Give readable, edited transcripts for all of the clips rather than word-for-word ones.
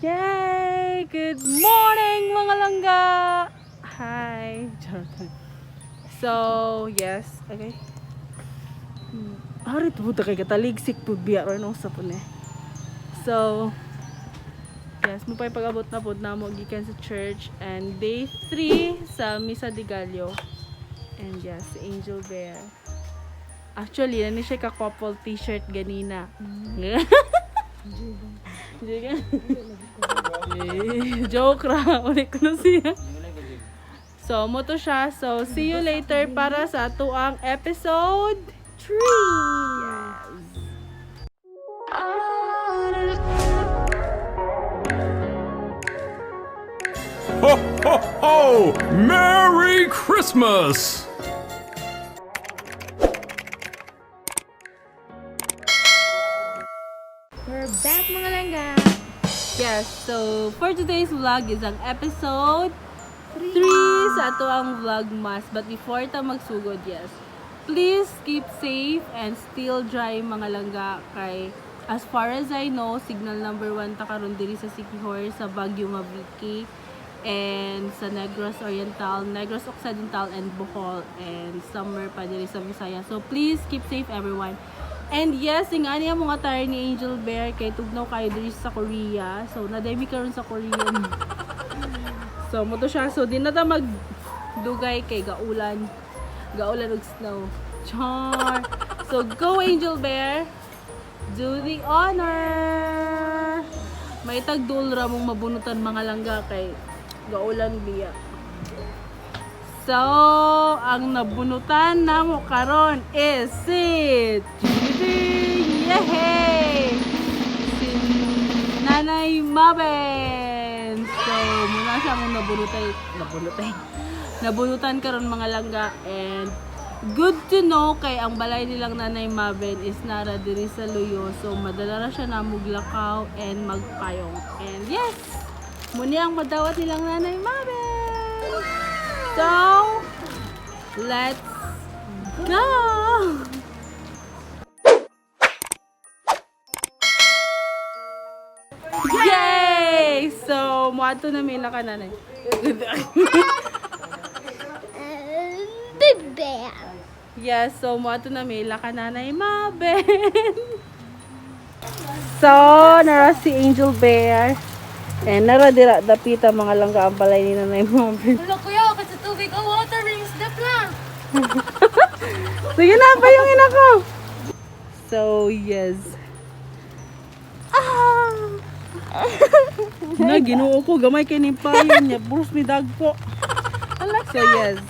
Yay! Good morning, mga langga! Hi! Charot. So, yes. Okay. Ari, tubuta kay kataligsik po biya ron sa po ni. So, yes, mo pa pag-abot na po na mo gikan sa church and day 3 sa Misa de Gallo. And yes, si Angel Bear. Actually, nani siya ka-couple t-shirt ganina. Hindi ka? Eh, joke ra. Ulit ko na siya. So, mo to siya. So, see you later para sa atuang episode 3. Yes. Ho, ho, ho! Merry Christmas! We're back, mga langga! Yes, so for today's vlog is ang episode 3 sa ato ang vlogmas. But before ta magsugod, yes, please keep safe and still dry, mga langga, kay as far as I know, signal number 1 ta karon diri sa Siquijor sa Baguio Maviki and sa Negros Oriental, Negros Occidental and Bohol and somewhere pa diri sa Visayas. So please keep safe, everyone. And yes, nga niya mga tayo ni Angel Bear kay tugnaw kayo diri sa Korea. So nademi karon sa Korean. So mo to siya. So di na ta mag dugay kay gaulan. Gaulan og snow. Char. So go, Angel Bear. Do the honor. May tagdul ra mong mabunutan, mga langga, kay gaulan biya. So, ang nabunutan namo karon is si Yehey! Si Nanay Maben! So, muna siya mong nabunutay, nabunutay, nabunutan karon, mga langga, and good to know kay ang balay nilang Nanay Maben is nara diri sa Luyo. So, madala ra siya na muglakaw and magpayong. And yes, muni ang madawat nilang Nanay Maben! So, let's go! Yay! So, muadto na mila ka, Nanay. Big Bear! Yes, so muadto na mila ka, Nanay Maben. So, nara si Angel Bear. And nara dira dapita, mga langga, ang balay ni Nanay Maben. Wala kuya, kasi tubig ang water rings the plan! Sige na, pa yung ina ko. So, yes. Ah! Na, ginoo ko. Gamay kay ni payon niya. Puros ni dagpo. So, yes.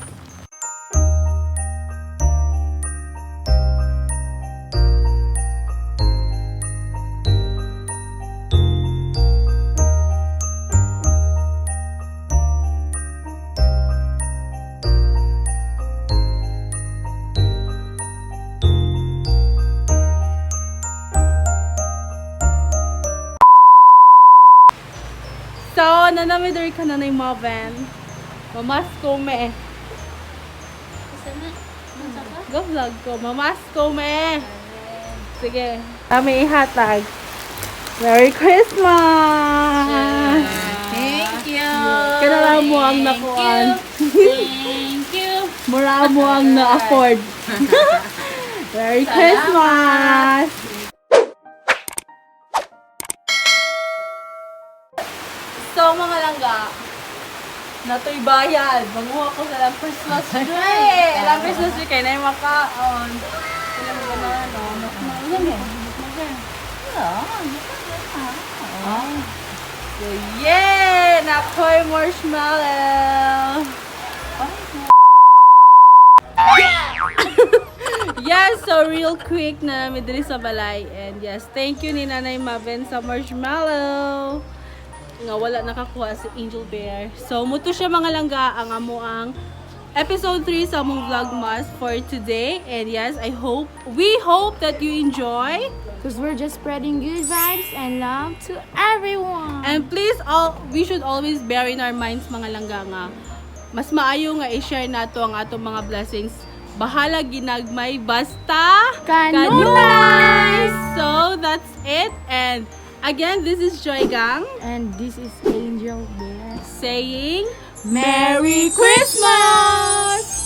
So, nanami diri ka, Nanay Maven. Mamasko me. Go vlog ko. Mamasko me. Sige. Kami ihatag. Merry Christmas! Thank you! Kanala mo ang nakuan. Thank you! Mura mo ang na-afford. Merry Christmas! So, mga langga, natoy bayad. Manguha ko sa lang Christmas tree. Lang Christmas tree kay na yung makaon. Kailan mo na ano? Mas maano eh. So, yay! Nakoy marshmallow! Yes, so real quick na namin diri sa balay. And yes, thank you ni Nanay Maven sa marshmallow. Nga wala nakakuha si Angel Bear. So, muto siya, mga langga, ang amo ang episode 3 sa among vlogmas for today. And yes, I hope, we hope that you enjoy. Because we're just spreading good vibes and love to everyone! And please, all, we should always bear in our minds, mga langga, nga mas maayo nga i-share nato ang atong mga blessings. Bahala ginagmay basta Kanunay! So, that's it. And Again, this is Joy Gang And this is Angel Bear. Saying Merry Christmas!